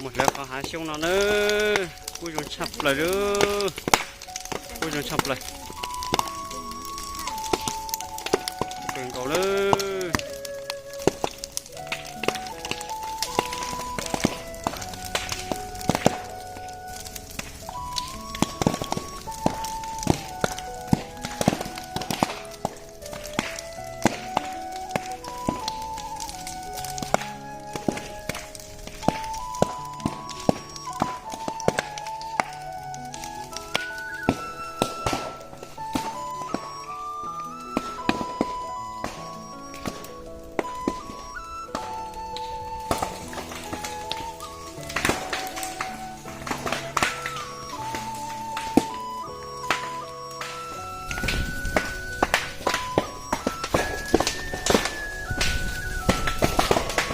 Mus hlawv qhov hav xyoob no na, kuj zoo tshaj plaws li, kuj zoo tshaj plaws, kawg nkaus lawm.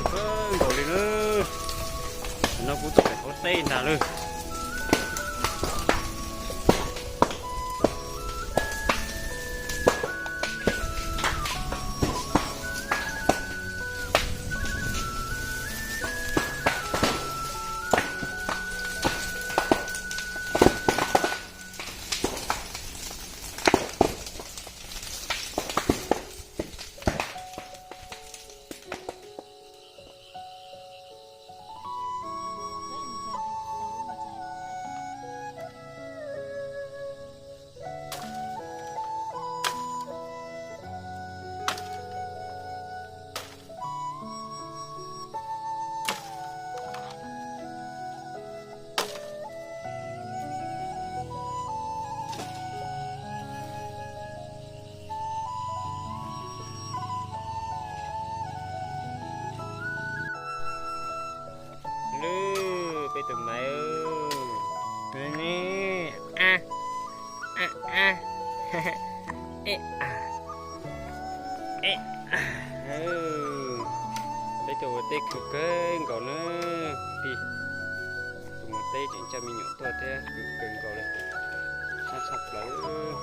Nkaus li na, no kuv tuaj pem hauv teb ntag lawm. Lwm peb tus maiv ne, a, a, a, e, a, e, a. Peb tus ua teb khwv kawg nkaus na, tij. Tus mus teb tseem coj me nyuam tuaj thiab, khwv kawg nkaus li, sab tshaj plaws.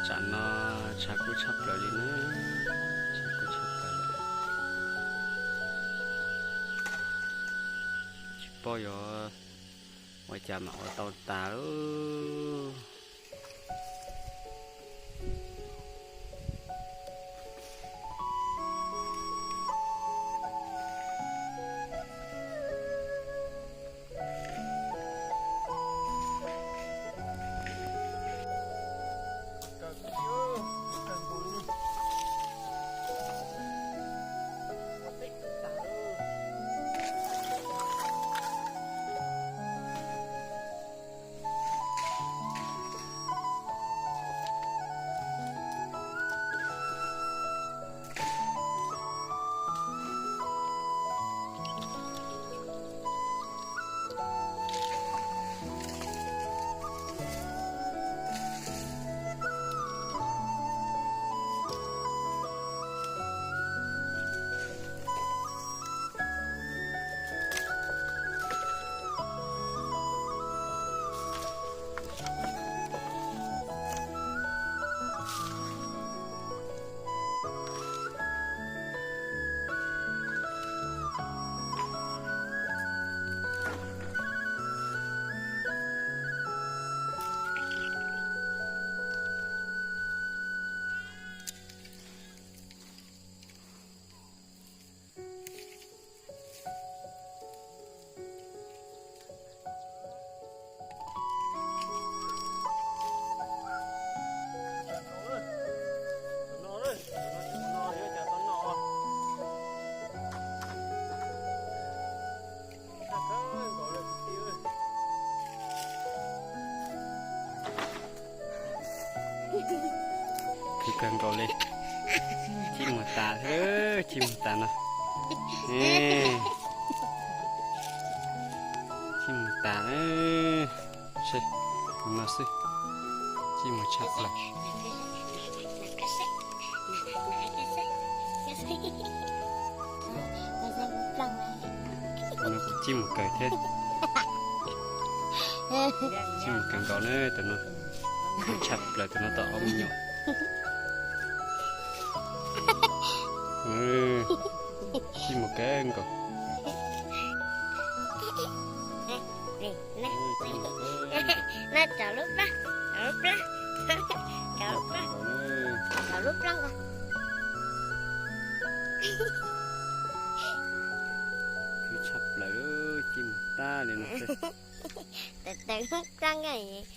Tsam no tshav kub tshaj plaws li na, tshav kub tshaj plaws lawm. Tsis paub yuav ua cas mam ua tau tas lauj. Tas thiab, cij mus tas no. Cij mus tas na. Seb, no xwb, cij mus tshaj plaws. No kuv cij mus kawg thiab. Cij mus kawg nkaus na tus no. Tshaj plaws tus no tom ob me nyuam. Cij mus kawg nkaus. No rov lub plab, rov lub plab, rov lub plab, rov lub plab. Khwv tshaj plaws, cij mus tag li no. Tawm tawm lub plab nkaus.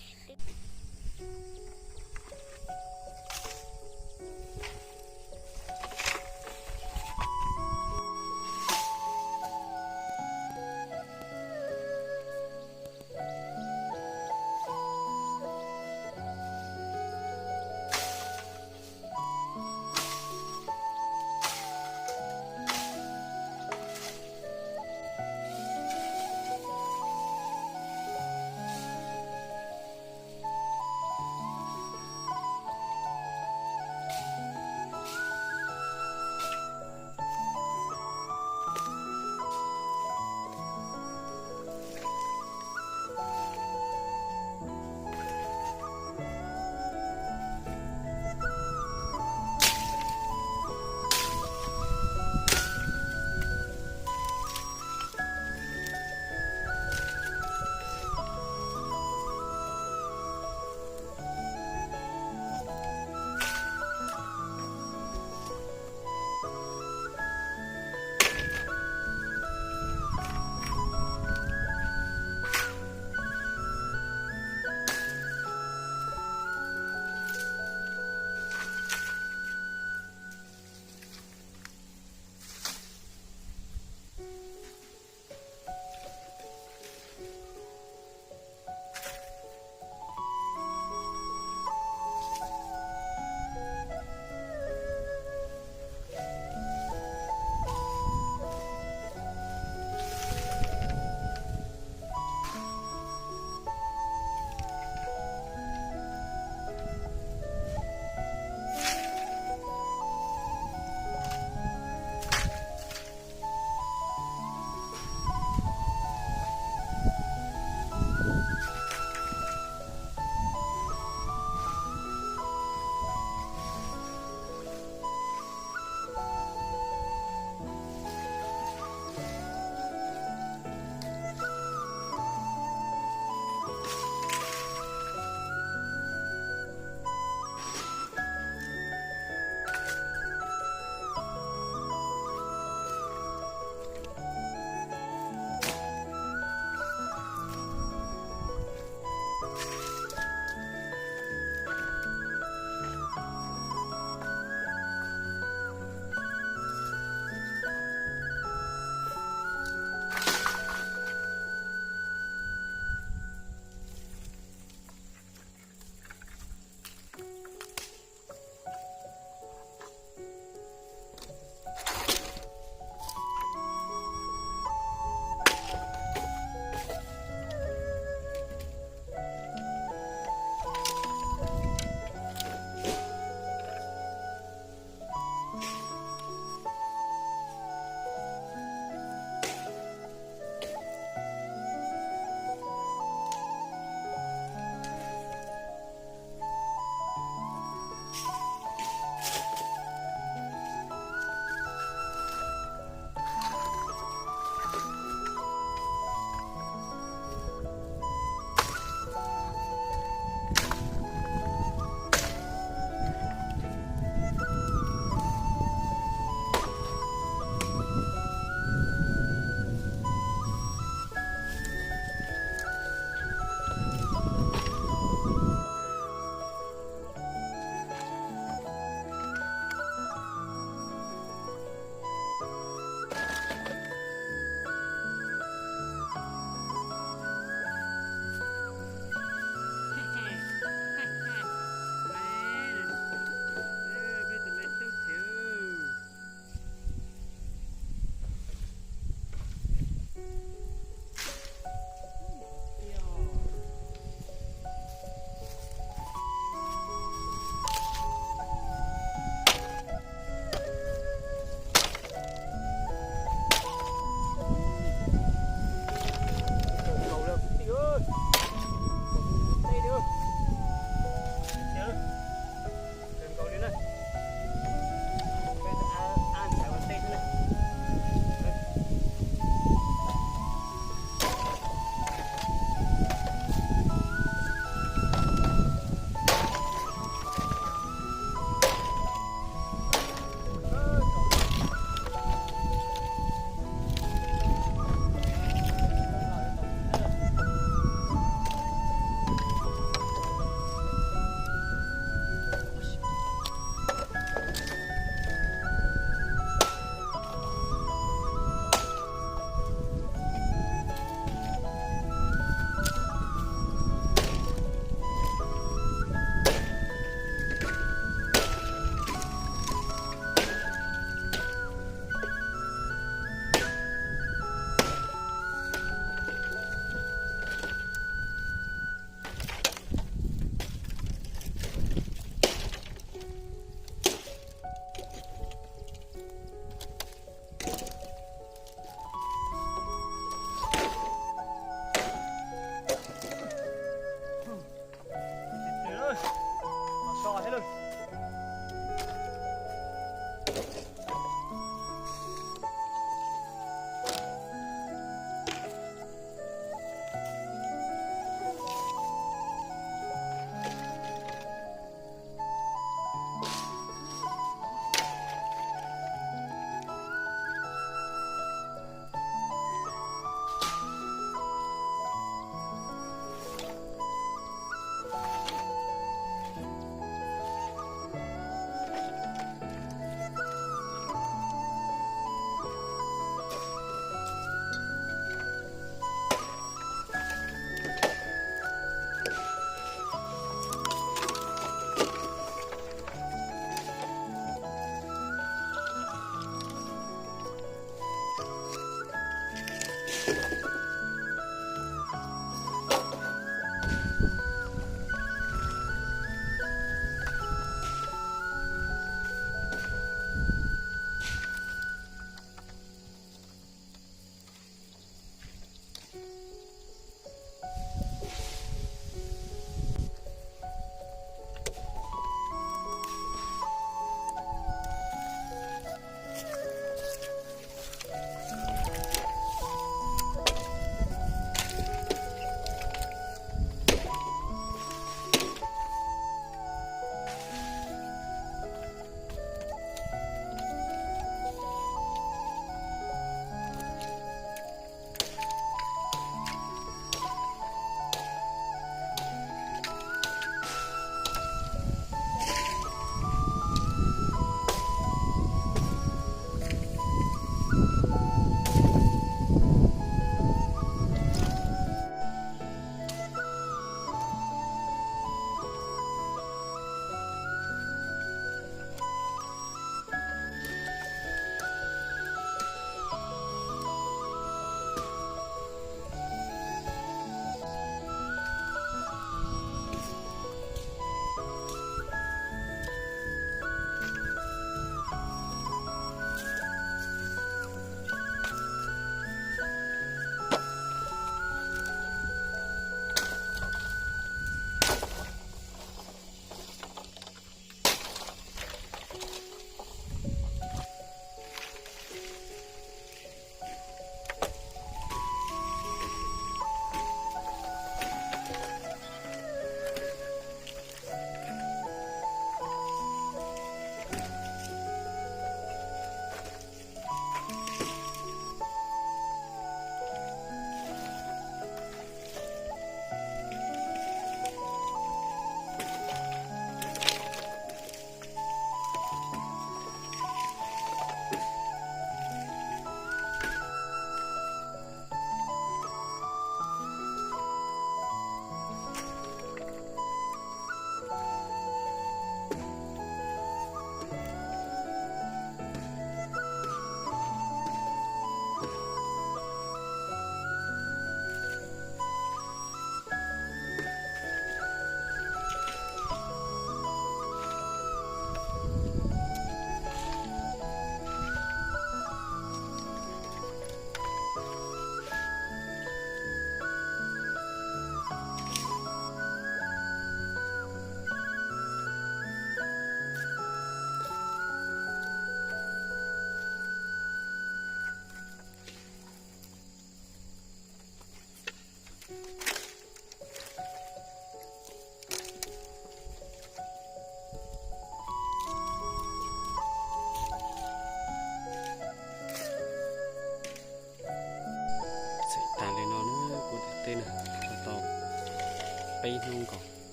Hnub nkaus,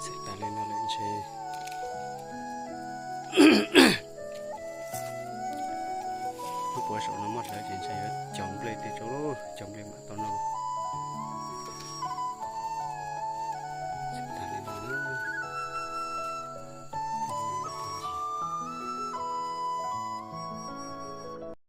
txham tas li no lawm ntshe. Lub puav saum no muaj hlawv ces ntshe yuav cog nplej tej tso, cog nplej mam tau noj.